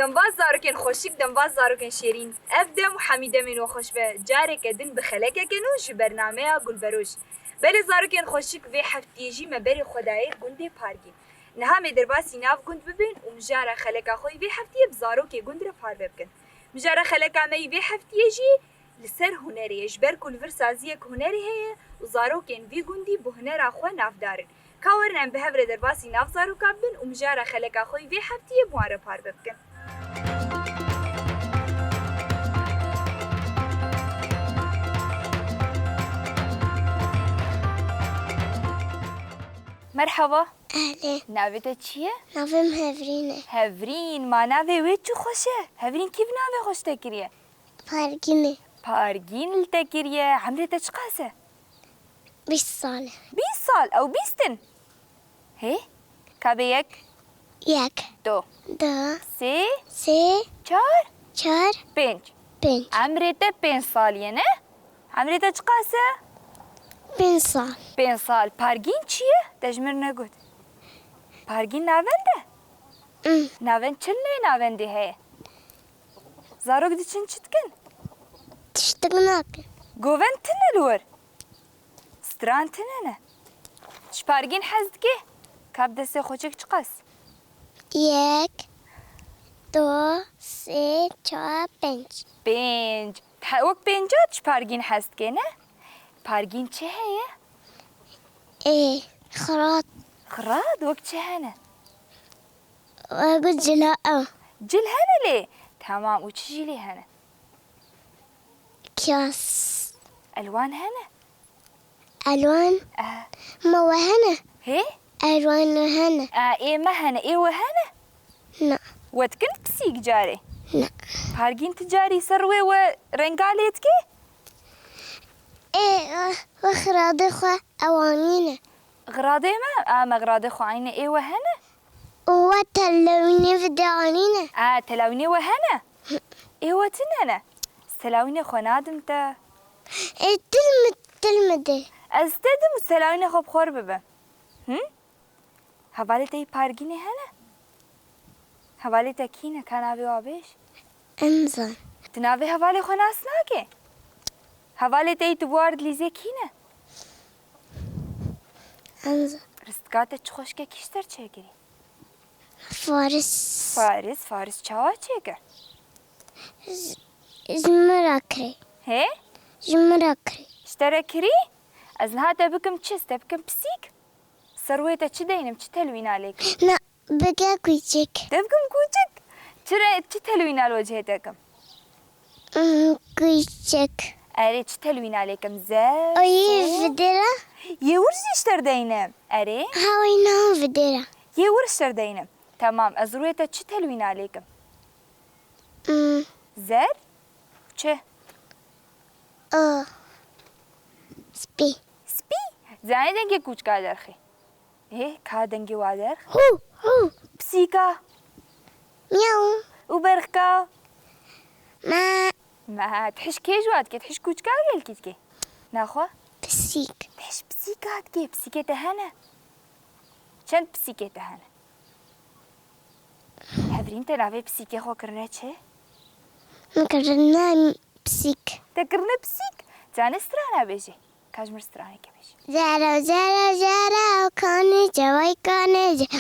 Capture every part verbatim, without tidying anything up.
Dembaz zarokên xweşik, dembaz zarokên şêrîn. Ev dem û hemî demên we xweş be. Careke din bi xelekeke nû ji bernameya Gulberoj. Belê zarokên xweşik, vê heftiyê jî me berê xwe dayê gundê Pargîn. Niha em ê derbasî nav gund bibin û mijara xeleka xwe yî vê heftiyê bi zarokê gund re parve bikin. Mijara xeleka me yî vê heftiyê jî li ser hunerê ye, ji ber ku li vir saziyek hunerê heye û zarokên vî gundî bi hunera xwe navdar in. Ka werin em bi hev re derbasî nav zaroka bibin û mijara xeleka xwe yî vê heftiyê bi wan re parve bikin. Merhaba. Ehlê. Navê te çi ye? Navê min Hevrîn e. Hevrîn, ma navê wê çi xweş e. Hevrîn kî bi navê xwe ji te kiriye? Pargînê. Pargîn li te kiriye. Emrê te çiqas e? Bîst sal e. Bîst sal? Ew bîst in? Hê? Ka bê yek? Yek. Du. Du. Sê? Sê. Çar? Çar. Pênc. Pênc. Emrê te pênc sal ye, ne? Emrê te çiqas e? Pênc sal. Pênc sal. Pargîn çi ye? Te ji min negot. Pargîn navend e? Mm. Navend çi li navendê heye? Zarok diçin çi dikin? Tiştik nakin. Govend tune li wir. Stran tune ne. Ji Pargîn hez dike? Ka bi destê xwe çek çiqas? Yek, du, sê, çar, pênc. Pênc. He, wek pênca ji Pargîn hez dike, ne? Pargîn çi heye? Ê, xirat. Xirat wek çi hene? Wek cila ew. Cil hene lê? Tamam, û çi jî lê hene? Kiyas. Elwan hene? Elwan? Eh. Ma we hene? Hê? Elwan we hene? Eh, ê me hene, ê we hene? Na. We dikin pisîk carê? Na. Pargîn ti carî ser wê we renga lê dike? Ê, we xiradê xwe ewanîne. Xiradê me? A, me xiradê xwe ayne, ê we hene? Û we telewînê vide anîne? A, telewînê we hene? Ê we tune ne? Ez telewînê xwe nadim te. Ê, til mi, til mi de. Ez te dim û telewînê xwe bi xwe re bibim. Hı? Hevalê te yî Pargînê hene? Hevalê te kî ne? Ka navê wa bêj? Em zan. Tu navê hevalê xwe nas nake? Hevalê te yî tu bi war dilîzê kî ne? Em zan. Ristika te çi xweşke kî ji te re çêkirî? Faris. Faris, Faris çawa çêkir? Ji, ji min re kirî. Hê? Ji min re kirî. Ji te re kirî? Ez niha te bikim çi? Ez te bikim pisîk? Ser wê te çi deynim? Çi telwîna lê kim? Na, bike kûçik. Te bikim kûçik? Çi re, çi telwîna li wecihê te kim? Hmm, kûçik. Erê, çi telwîna lê kim? Zer, Ay, sor. Vidêra? Yê wir jî ji te re deynim. Erê. Hawî na vidêra. Yê wir ji te re deynim. Temam, ez rûyê te çi telwîna lê kim? Hmm. Zer? Çi? O. Spî. Spî? Zanî dengê kûçika derxî. Ê, ka dengê wa derx? Hû, hû. Pisîka? Miyaw. Û berxka? Me. Me, tu hişk kê ji wa dikê? Tu hişk kûçika gelkî dikê? Naxwe? Pisîk. Tu hişk pisîka dikê? Pisîkê te hene? Çend pisîkê te hene? Hevrîn, te navê pisîkê xwe kirine çi? Min kirine pisîk. Te kirine pisîk? Zanî strana bêjî. Ka ji min straneke bêjî. Zero, zero, zero, kanê ce, vay kanê ce.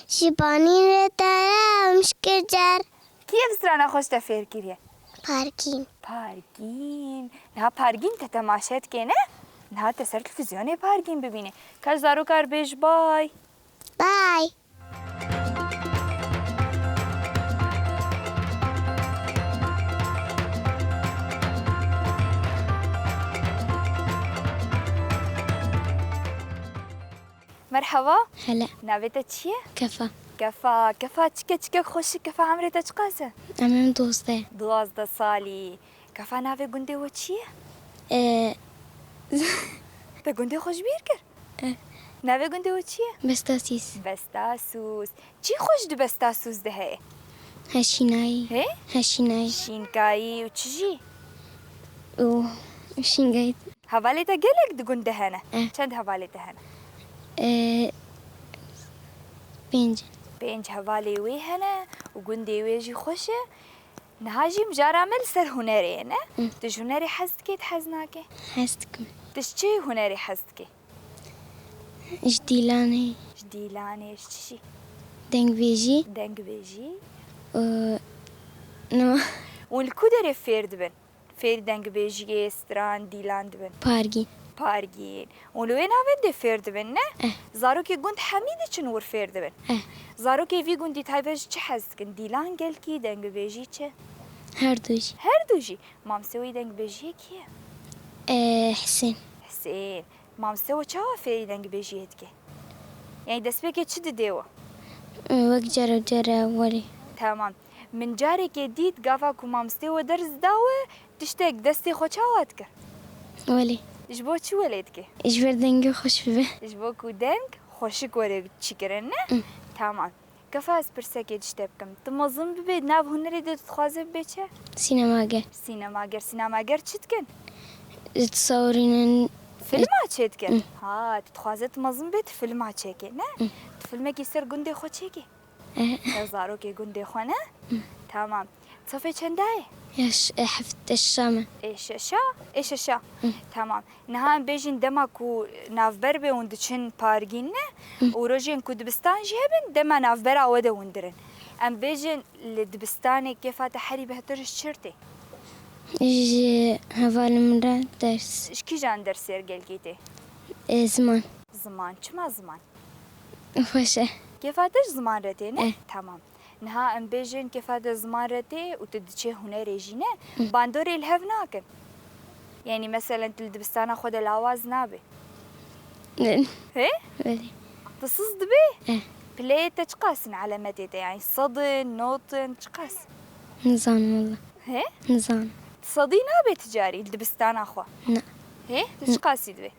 Ji banî re te re em şikir cer. Kî ev strana xwe ji te fêr kiriye? Pargîn. Pargîn. Niha Pargîn te temaşe dike, ne? Niha te ser televîzyonê Pargîn bibîne. Ka ji zaroka re bêj bay. Bay. Merhaba. Hele. Navê te çi ye? Kefa. Kefa, Kefa, çike, çike xweşik, Kefa, emrê te çiqas e? Emrê min duwazdeh. Duwazdeh salî. Kefa, navê gundê we çi ye? Ee, Te gundê xwe ji bîr kir? Eh. Navê gundê we çi ye? Bestasîs. Bestasûs. Çi xweş di Bestasûs de heye? Heşînayî. Hê? Heşînayî. Şînkayî û çi jî? Û şîngayî. Hevalê te gelek di gund de hene? Eh. Çend hevalê te hene? Eh, pênc. Pênc hevalê wê hene û Gundê wê jî xweş e. Niha jî mijara me li ser hunerê ye, ne? Hı. Tu ji hunerê hez dikê, tu hez nakê? Hez dikim. Tu ji çi hunerê hez dikê? Ji dîlanê. Ji dîlanê, ji çi jî? Dengbêjî. Dengbêjî. Û nima? Hûn li ku derê fêr dibin? Fêrî dengbêjiyê, stran, dîlan dibin? Pargîn. Pargîn. Hûn li wê navendê fêr dibin, ne? Eh. Zarokê gund hemî diçin wir fêr dibin? Eh. Zarokê vî gundî taybet ji çi hez dikin? Dîlan gelkî, dengbêjî çi? Her du jî. Her du jî. Mamsê wê dengbêjiyê kî ye? Eh, Hisên. Hisên. Mamsê we çawa fêrî dengbêjiyê dike? Yani destpêkê çi didê we? Wek cara cara welê. Tamam. Min carekê dît gava ku mamstê we ders da we, tiştek destê xwe çawa dikir? Welê. Ji bo çi welê dike? Ji ber dengê xweş bibe. Ji bo ku deng xweşik were çikirin, ne? Hı. Tamam. Kefa ez pirsekê ji te bikim. Tu mezin bibê, di nav hunerê de tu dixwaze bibê çi? Sînemager. Sînemager, sînemager çi dikin? Disewirînin. Filma çê dikin? Hı. Ha, tu dixwaze tu mezin bibê, tu filma çêkê, ne? Hı. Tu filmekî ser gundê xwe çêkê? Eh. Ser zarokê gundê xwe, ne? Hı. Tamam. Sefê çenda ye? Ya ş-, e, heft-, e, şeşa me. Ê şeşa? Ê şeşa. Hı. Tamam. Niha em bêjin dema ku navber be hûn diçin pargîn, ne? Hı. Û rojên ku dibistan jî hebin, dema navbera we de hûn dirin. Em bêjin li dibistanê kêfa te herî bêhtir ji çi re tê? Ji hevalên min re ders. Ji kîjan dersê re gelkî tê? E, ziman. Ziman. Çima ziman? Xweş e. Kêfa te ji ziman re tê, ne? Eh. Tamam. Niha em bêjin kêfa te ziman re tê û tu diçê hunerê jî, ne? Hı. Bandorê li hev nakin. Yani meselen tu li dibistana xwe de lawaz nabê. Ne. He? Belê. Tu siz dibê? Eh. Pileyê te çiqas in, elemetê te? Yani sed in, not in, çiqas? Nizanim wela. He? Nizanim. Sedî nabê ti carî li dibistana xwe? Ne. He? Tu çiqasî dibê?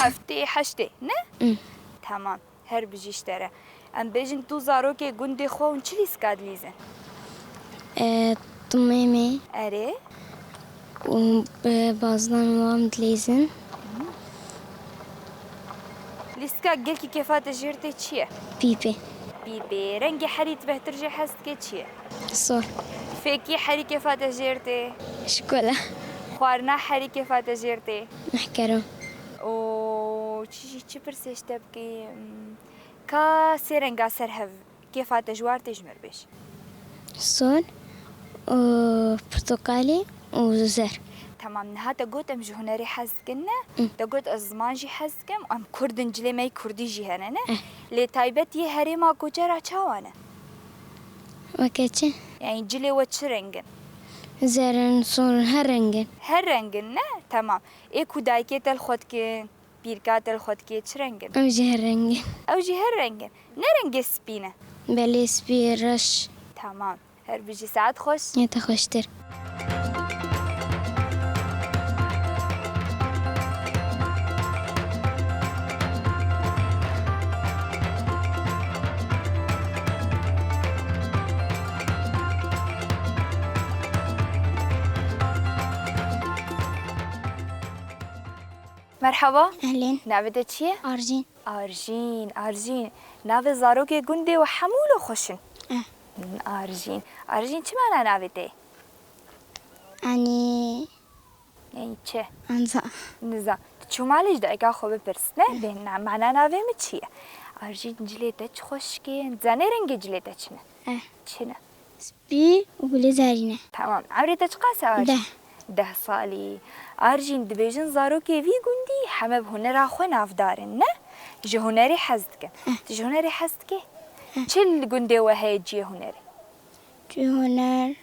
Heftê, heştê, ne? Hı. Tamam. Her bijî ji te re. Em bêjin tu zarokê gundê xwe hûn çi lîska dilîzin? E, tumê me. Erê. Û, e, bazlan wan dilîzin. Lîska gelkî kêfa te jêr tê çi ye? Pîpê. Pîpê. Rengê herî tu bêhtir jê hez dikê çi ye? Sor. Fêkî herî kêfa te jêr tê? Şokola. Xwarina herî kêfa te jêr tê? Mehkero. Û çi jî, çi pirsê ji te bikî? Hmm, ka sê renga ser hev kêfa te ji war tê, ji mir bêj. Sor, û portokalî û zer. Tamam, niha te got em ji hunerê hez dikin, ne? Hı. Te got ez ziman jî hez dikim, em kurd in, cilê me yê kurdî jî hene, ne? Eh. Lê taybet yê herêma Koçera çawa ne? Weke çi? Yani cilê we çi reng in? Zer in, sor in, her reng in. Her reng in, ne? Tamam. Ê ku dayikê te li xwe dikin, pîrka te li xwe dikê çi reng in? Ew jî her reng in. Ew jî her reng in. Ne rengê spî ne? Belê, spî, reş. Tamam. Her bijî, saet xweş. Ya te xweştir. Merhaba. Ehlên. Navê te çi ye? Arjîn. Arjîn, Arjîn. Navê zarokê gundê we hemû lo xweş in. Eh. Arjîn. Arjîn, çi mana navê te ye? Anî. Yanî çi? Anza. Niza. Tu çû malê ji dayika xwe bipirs, ne? Eh. Bê, na-, mana navê min çi ye? Arjîn, cilê te çi xweşik e. Zanê rengê cilê te çi ne? Eh. Çi ne? Spî û gulê zerî ne. Tamam. Emrê te çiqas e, Arjîn? Deh. Deh salî. Arjîn, dibêjin zarokê vî gundî heme bi hunera xwe navdar in, ne? Ji hunerê hez dikin. Eh. Tu ji hunerê hez dikî? Eh. Çi li gundê we heye cihê hunerê? Cihê huner.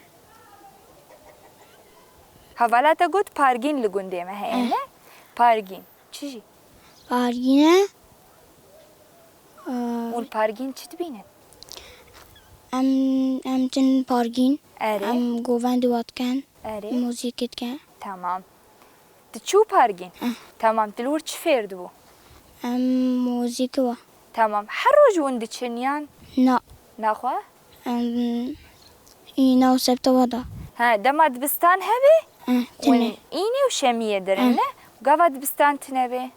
Hevala te got pargîn li gundê me heye, eh, ne? Pargîn. Çi jî? Pargîn e. Ee, Hûn pargîn çi dibînin? Em, em çin pargîn. Erê. Em govendê wa dikin. Erê. Muzîkê dikin. Tamam. Tu çû pargîn? Eh. Tamam. Tu li wir çi fêr dibû? Em muzîkê wa. Tamam. Her roj hûn diçin yan? Na. Naxwe? Em, îna û sebta wa da. Ha, dema dibistan hebe? Eh, tine. Hûn înê û şemiyê dirin, eh, ne? Gava dibistan tine be?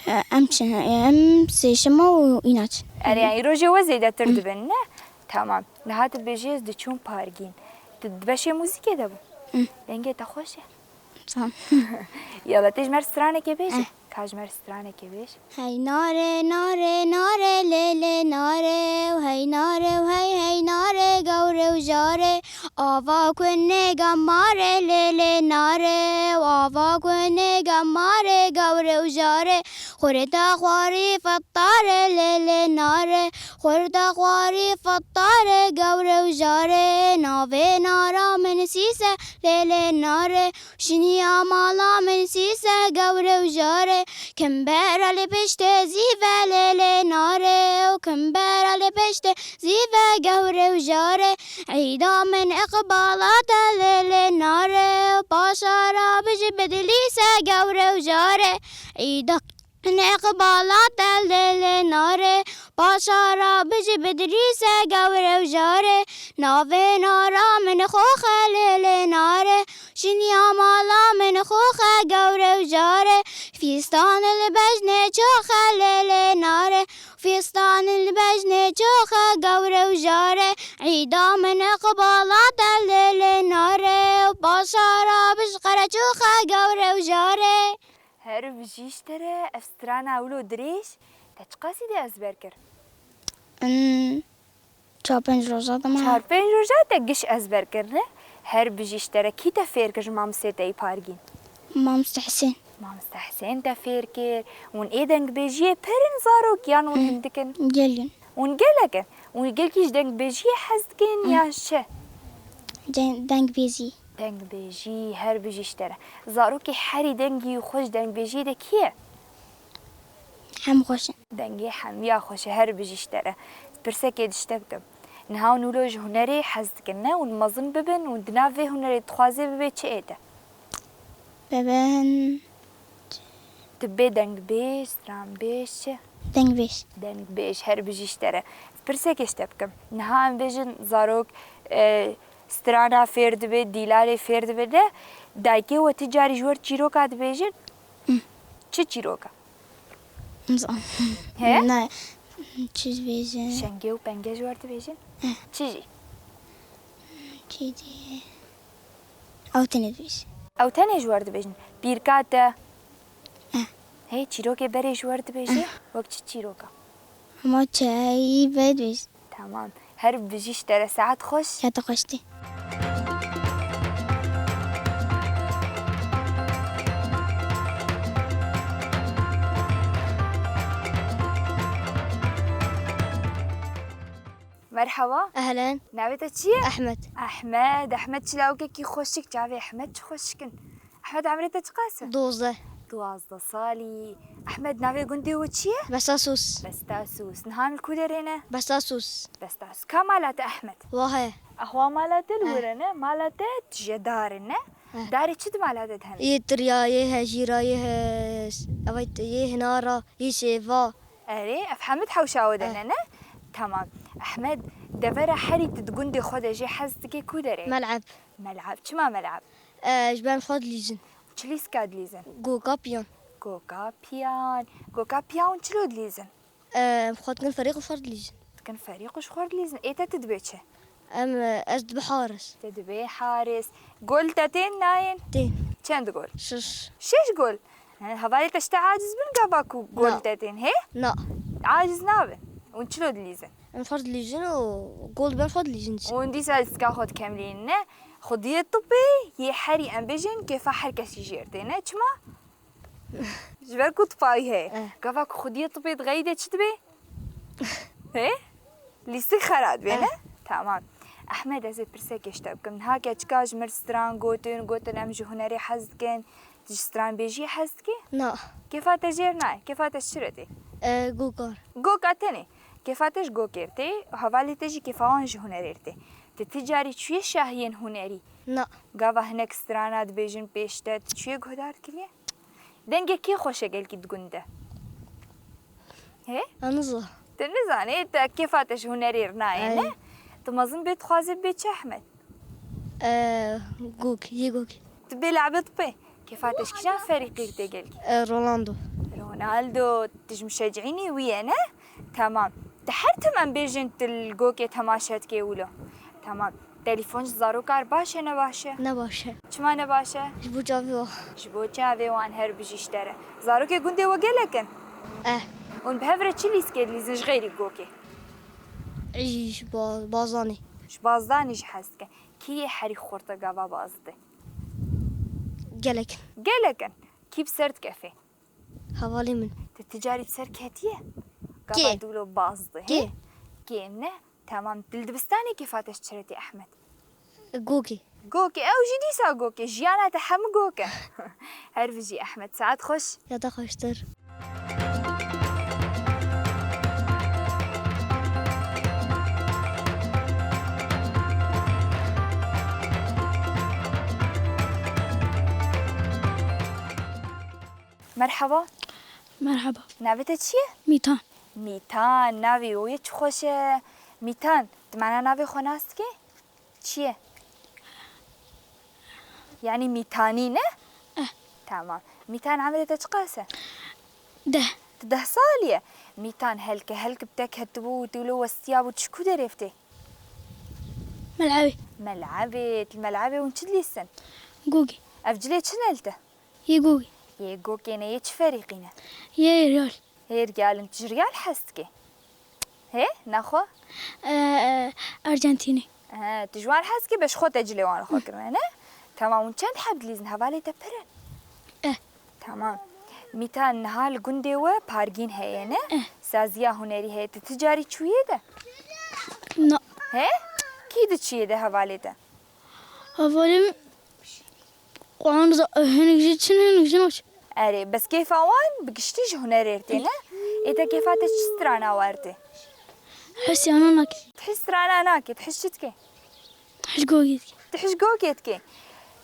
E, em çin, e, em sêşema û îna çin. Erê, yani rojê we zêdetir, hı, dibin, ne? Tamam. Niha tu dibêjî ez diçûm pargîn. Tu di beşê muzîkê de bû. Hı. Dengê te xweş e. Tamam. Yala, tê ji me re stranekê bêje. Eh. Ka ji me re stranekê bêj. Hey nare, nare, nare, lê, lê, nare, û hey nare, û hey, hey nare, gewre û jare, ava ku nêga mare, lê, lê, nare, û ava ku nêga mare, gewre û jare, xurta xwarî fettare, lê, lê, nare, xurta xwarî fettare, gewre û jare, navê nara min sîse, lê, lê, nare, Şiniya mala min sîse gewre û jare, kimbera lê piştê zîve lê lê nare û kimbera lê piştê zîve gewre û jare. Îda min iqbala te lê lê nare û paşara bijî bi dilî se gewre û jare. Îda Neqbala te lê lê nare, paşara bijî bi dilî se gewre û jare. Navê nara min xoxe lê lê nare, şiniya mala min xoxe gewre û jare. Fîstan li bejnê çoxe lê lê nare, fîstan li bejnê çoxe gewre û jare. Îda min iqbala te lê lê nare, paşara bij qere çoxe gewre û jare. Her bijî ji te re, ev strana wilo dirêj, te çiqasî de ezber kir? Em, çar pênc roja dima. Çar pênc roja te giş ezber kir, ne? Her bijî ji te re, kî te fêr kir ji mamostê te yî Pargîn? Mamoste Hisên. Mamoste Hisên te fêr kir. Hûn ê dengbêjiyê pir in zarok yan hûn Hı. hindik in? Gelin. Hûn gelek in. Hûn gelkî ji dengbêjiyê hez dikin Hı. yan ji çi? Den-, dengbêjî. Dengbêjî, her bijî ji te re. Zarokê herî dengî û xweş dengbêjiyê de kî ye? Hem xweş in. Dengê hemiya xweş e, her bijî ji te re. Pirsekê dişte bikim. Niha hûn wilo ji hunerê hez dikin, ne? Hûn mezin bibin û di nav vê hunerê dixwazê bibe çi ê te? Bibin. Tu bê dengbêj, stranbêj çi? Dengbêj. Dengbêj, her bijî ji te re. Pirsekê ji te bikim. Niha em bêjin zarok, e, strana fêr dibe, dîlanê fêr dibe de, dayikê we ti carî ji we re çîroka dibêjin? Hı. Çi çîroka? Nizanim. He? Ne, çi dibêjin? Şengê û pengê ji we re dibêjin? Hı. Çi jî? Çi dî? Ew tenê dibêjin. Ew tenê ji we re dibêjin. Pîrka te? Hı. Hey, çîrokê berê ji we re dibêjin? Hı. Wek çi çîroka? Hema çeyî vê dibêjin. Tamam. Her bijî ji te re, saet xweş. Ya te xweş tê. Merhaba. Ehlen. Navê te çi ye? Ehmed. Ehmed. Ehmed çi lawikekî xweşik, çavê Ehmed çi xweşik in. Ehmed, emrê te çiqas e? Dozdeh. Duwazdeh salî. Ehmed, navê gundê we çi ye? Bestasus. Bestasus. Niha em li ku derê ne? Bestasus. Bestasus. Ka mala te Ehmed? Wa heye. Ehwa mala te li Eh. wir e ne? Mala te tije dar e ne? Eh. Darê çi di mala te de hene? Yê tirya, yê hejîra, yê he-, evay te, yê hinara, yê şêva. Erê, ev hemî di hewşa we de Eh. ne, ne? Tamam. Ehmed, devera herî tu di gundê xwe de jê hez dikê ku derê? Mel'eb. Mel'ab. Çima Mel'ab? E, ji ber em xwe dilîzin. Çi lîska dilîzin? Goka piyan. Goka piyan. Goka piyan çilo dilîzin? E, em xwe dikin ferîq û xwe dilîzin. Dikin ferîq û ji xwe dilîzin. Ê te tu dibê çi? Em, e, ez dibe haris. Te dibê haris. Gol te tên nayên? Tên. Çend gol? Şeş. Şeş gol. He, hevalê te ji te aciz bin gava ku gol Na. te tên, he? Na. Aciz nabin. Hûn çilo dilîzin? Em xwe dilîzin û gol ber xwe dilîzin. Hûn dîsa lîstika xwe dikemlînin, ne? Xwediyê tupê yê herî em bêjin kêfa her kesî jêr tê, ne? Çima? Ji ber ku tupa wî heye. Eh. Gava ku xwediyê tupê dixeyî de çi dibe? He? Lîstik xera dibe, Eh. ne? Tamam. Ehmed, ez ê pirsekê ji te bikim. Niha keçika ji mir stran gotin, gotin em ji hunerê hez dikin. Tu ji stranbêjiyê hez dikî? Na. Kêfa te jêr nayê. Kêfa te ji çi re tê? E, gokar. Goka tenê. Kêfa te ji gokê re tê, hevalê te jî kêfa wan ji hunerê re tê. Tu ti carî çûyê şahiyên hunerî? Na. Gava hinek strana dibêjin pêş te, tu çûyê guhdar kiriye? Dengê kê xweş e gelkî di gund de? Hê? Aniza. Tu nizanî, te kêfa te ji hunerê re nayê, Ay. ne? Tu mezin bê dixwazê bê çi Ehmed? E, gok, yê gok. Tu bê lebe dipê. Kêfa te ji kîjan ferîqî tê gelkî? E, Ronaldo. Ronaldo, tu ji mişecînê wî ye, ne? Tamam. Di her tim em bêjin tu li gokê temaşe dikê wilo. Tamam. Telefon ji zarokan re baş e, ne baş e? Ne baş e. Çima ne baş e? Ji bo çavê wan. Ji bo çavê wan, her bijî ji te re. Zarokê gundê we gelek in? Eh. Hûn bi hev re çi lîskê dilîzin ji xeyrî gokê? Ey, ji ba-, bazanê. Ji bazanê jî hez dikin. Kî yê herî xurt e gava baz dide? Gelek in. Gelek in. Kî bi ser dikefê? Hevalê min. Tu ti carî bi ser ketiye? Kê? Gava dûlo baz dide, he? Kê? Kê ne? Temam. Tu li dibistanê kêfa te ji çi re tê, Ehmed? Gokê. Gokê. Ew jî dîsa gokê. Jiyana te hemû gok e. Her bijî Ehmed. Saet xweş. Ya te xweştir. Merhaba. Merhaba. Navê te çi ye? Mîtan. Mîtan, navê wê çi xweş e. Mîtan, tu mana navê xwe nas dikî? Çi ye? Yanî Mîtanî ne? Eh. Tamam. Mîtan, emrê te çiqas e? Deh. Tu deh salî ye. Mîtan, helke helk bi te ketibû û tu wilo westiyabû, tu ji ku derê tê? Melebê. Melebê, tu li melebê hûn çi dilîsin? Gogê. Ev cilê çi ne li te? Yê gogê. Yê gokê ne, yê çi ferîqî ne? Yê riyal. Hê riyal in, tu ji riyal hez dikî? Hê, nexwe? E, e, Arjantînî. He, tu ji wan hez dikî, be ji xwe te cilê wan li xwe kirine, ne? Tamam, hûn çend heb dilîzin, hevalê te pir in? Eh. Tamam. Mîtan, niha li gundê we pargîn heye, ne? Eh. Saziya hunerî heye. Tu ti carî çûyê de? Na. He? Kî diçûyê de hevalê te? Hevalê min Wan za-, hinek jî çin, hinek jî naçin. Erê, bes kêfa wan bi giştî ji hunerê re tê, ne? Ê te kêfa te çi strana wer tê? His yana nake. Tu his strana nake, tu his çi dike? His gogê dike. Tu his gogê dike.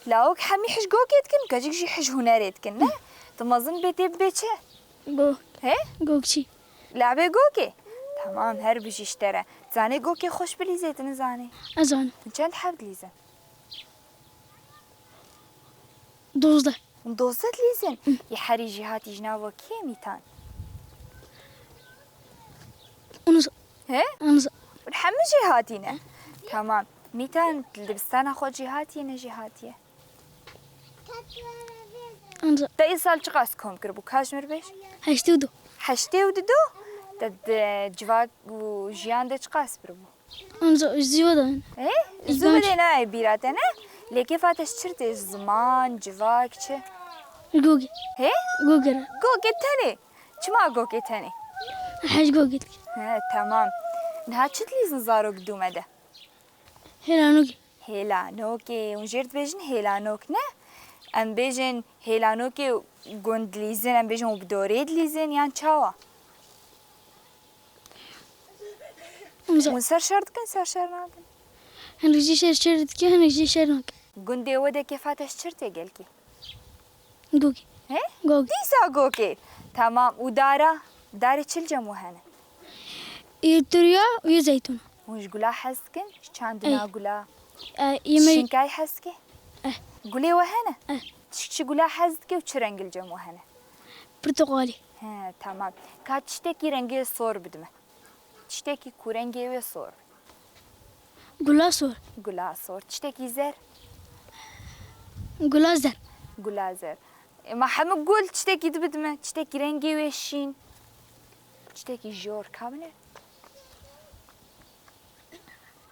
Lawik hemî his gogê dikin, keçik jî his hunerê dikin, ne? Tu mezin bê tê bê çi? Gog. He? Gogçî. Labê gogê? Tamam, her bijî ji te re. Zanê gogê xweş bilîzê, tu nizanê? Ez zanim. Hûn çend heb dilîzin? Dozdeh. Hûn dozdeh dilîzin? Hı. Yê herî jêhatî ji nava kê ye, Mîtan? Onu sa- He? Onu sa- Hûn hemû jêhatî ne? Tamam. Mîtan, li dibistana xwe jêhatî ye, ne jêhatî ye? Onu sa- Te îsal çiqas kom kiribû? Ka ji mir bêj? Heştê û du. Heştê û du? Te di civak û jiyan de çiqas biribû? Anca zîwe de. E? Zû bidê nayê bîra te, ne? Lê kêfa te ji çi re tê? Ziman, civak, çi? Gogê. He? Gogê re. Gogê tenê. Çima gogê tenê? Hej gogê dike. He, tamam. Niha çi dilîzin zarok dû me de? Hêlanokê. Hêlanokê. Hûn jê re dibêjin hêlanok, ne? Em bêjin hêlanokê gund dilîzin, em bêjin û bi dorê dilîzin, yan çawa? Hûn ser şer dikin, ser şer nakin? Hinek jî ser şer dikin, hinek jî şer nakin. Gundê we de kêfa te ji çi re tê gelkî? Gogê. He? Gogê. Dîsa gogê. Tamam. Û dara? Darê çi li cem we hene? Yê turiya û yê zeytûna. Hûn ji gula hez dikin? Ji çandina gula? Ey. E, yê me- Şinkay hez dike? Eh. Gulê we hene? Eh. Çi, çi gula hez dike û çi rengî li cem we hene? Pirtoqalî. He, tamam. Ka tiştekî rengê sor bidime. Tiştekî ku rengê wê sor. Gula sor. Gula sor. Tiştekî zer. Gula zer. Gula zer. Ema hemû gul tiştekî dibidime. Tiştekî rengê wê şîn. Tiştekî jor. Ka bine?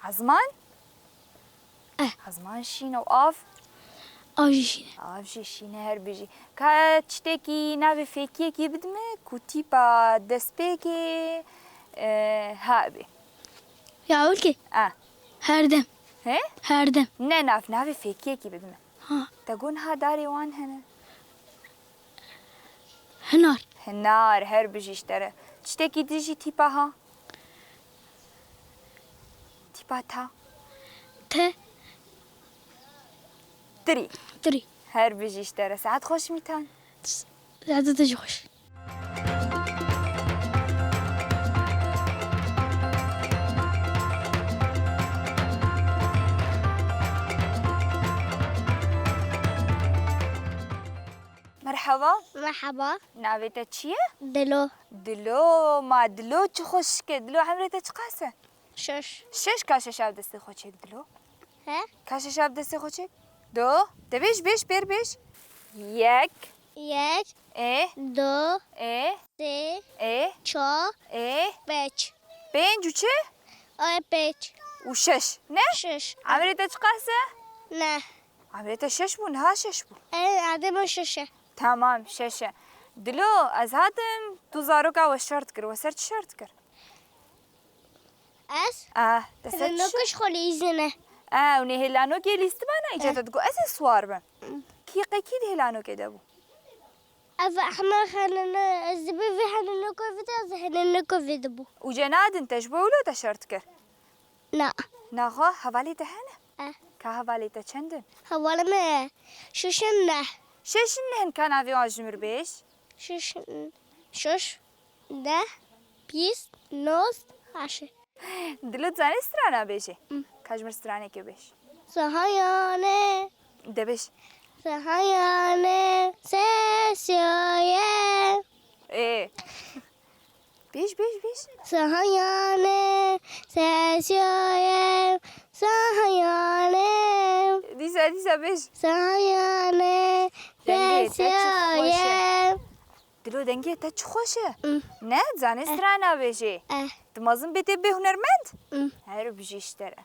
Ezman? Eh. Ezman şîn û av? Av jî şîn e. Av jî şîn e, her bijî. Ka tiştekî navê fêkiyekî bidime ku tîpa destpêkê, e, ha bê. Ya ewilkê? Eh. Herdem. He? Herdem. Ne nav, navê fêkiyekî bidime. Ha. Te got niha darê wan hene. Hinar. Hinar, her bijî ji te re. Tiştekî din jî tîpa ha? Tîpa ta? Te. Tirî. Tirî. Her bijî ji te re. Saet xweş Mîtan. Saet te jî xweş. Merhaba. Merhaba. Navê te çi ye? Dilo. Dilo, ma Dilo çi xweşik e. Dilo, emrê te çiqas e? Şeş. Şeş, ka şeş ev destê xwe çêk Dilo. He? Ka şeş ev destê xwe çêk. Do. De bêj, bêj, pêr bêj. Yek. Yek. Ê. Do. Ê. Sê. Ê. Çar. Ê. Pênc. Pênc û çi? Ay pênc. Û şeş. Ne? Şeş. Emrê te çiqas e? Ne. Emrê te şeş bû, niha şeş bû. E, adê min şeş e. Tamam, şeş e. Dilo, ez hatim, tu zaroka we şert kir. We ser çi şert kir? Ez? Ah, te ser çi şert? Hêlanokê ji xwe lîzine. Ah, û nê hêlanokê lîstibana, îca te digot ez ê siwar bim. Kî qe kî di hêlanokê de bû? Ez hema henene, ez dibê vê henenokê vide, ez henenokê vide bû. Û cenadin te ji bo wilo te şert kir? Na. Naxwe, hevalê te hene? Eh. Ka hevalê te çend in? Hevalê me şeş in neh. Şeş in neh in, ka navê wan ji mir bêj? Şeş in, şeş, neh, bîst, nod, heşt. Dilo, zanî strana bêjê? Hmm. Ka ji mir stranekê bêj. Sehayane. De bêj. Sehayane sesiyaye. Ê. Bêj, bêj, bêj. Sehayane sesiyaye. Sehayane. Dîsa, dîsa bêj. Sehayane sesiyaye. Dengê te çi xweş e. Dilo, dengê te çi xweş e. Mm. Ne, zanê strana bêjê. Eh. Tu mezin bê tê bê hunermend? Mm. Her bijî ji te re.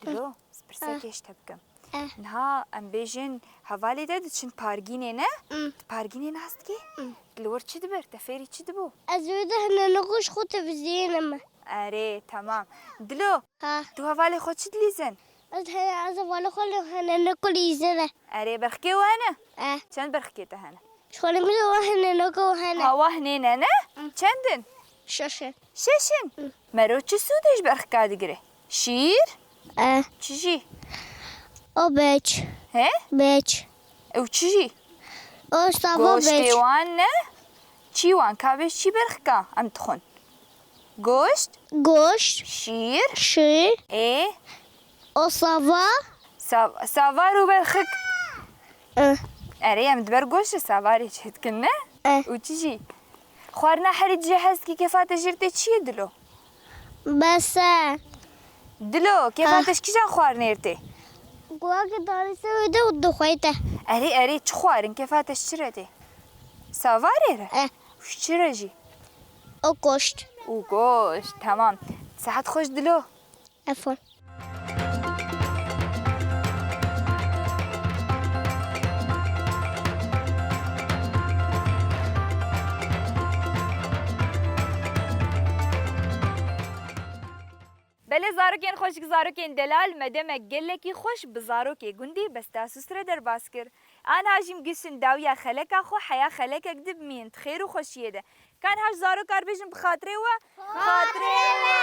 Dilo, ez pirseke ji te bikim. Eh. Niha em bêjin hevalê te diçin pargînê ne? Mm. Tu pargînê nas dikî? Mm. Li wir çi dibir? Te fêrî çi dibû? Ez wê de hinenok ji xwe tevizînim. Erê, temam. Dilo, ha, tu hevalê xwe çi dilîzin? Ez he-, ez hevalê xwe li hinenok lîzine. Erê, berxkê we hene? Eh. Çend berxkê te hene? Ji xwe li min wa hinenok hene. Ha, wa hinê ne, ne? Hı. Çend in? Şeş in. Şeş in? Hı. Mero çi sûdê ji berxka digire? Şîr? Eh. Çi jî? O beç. He? Beç. Ew çi jî? O sava beç. Goştê wan ne? Çî wan, ka bêj çî berxka em dixwin. Goşt? Goşt. Şîr? Şîr. Ê? O sava? Sa-, savar û berxik. Eh. Erê, em di ber goşt re savarê çêdikin, ne? Eh. Û çi jî? Xwarina herî tu jê hez dikî, kefa te jê re tê çi ye Dilo? Bes e. Dilo, kefa te ji kîjan xwarinê re tê? Guhakê danîse wê de û dixweyte. Erê, erê, çi xwarin, kefa te ji çi re tê? Savarê re? Eh. Û ji çi re jî? O goşt. Û goşt, temam. Sehet xweş Dilo. Efon. Belê zarokên xweşik, zarokên delal, me demek gelekî xweş bi zarokê gundî Besta Sûs re derbas kir. Aniha jî em gihiştin dawiya xeleka xwe, heya xelekek dibimînin di xêr û xweşiyê de. Ka niha ji zaroka re bêjin bi xatirê we. Xatirê we.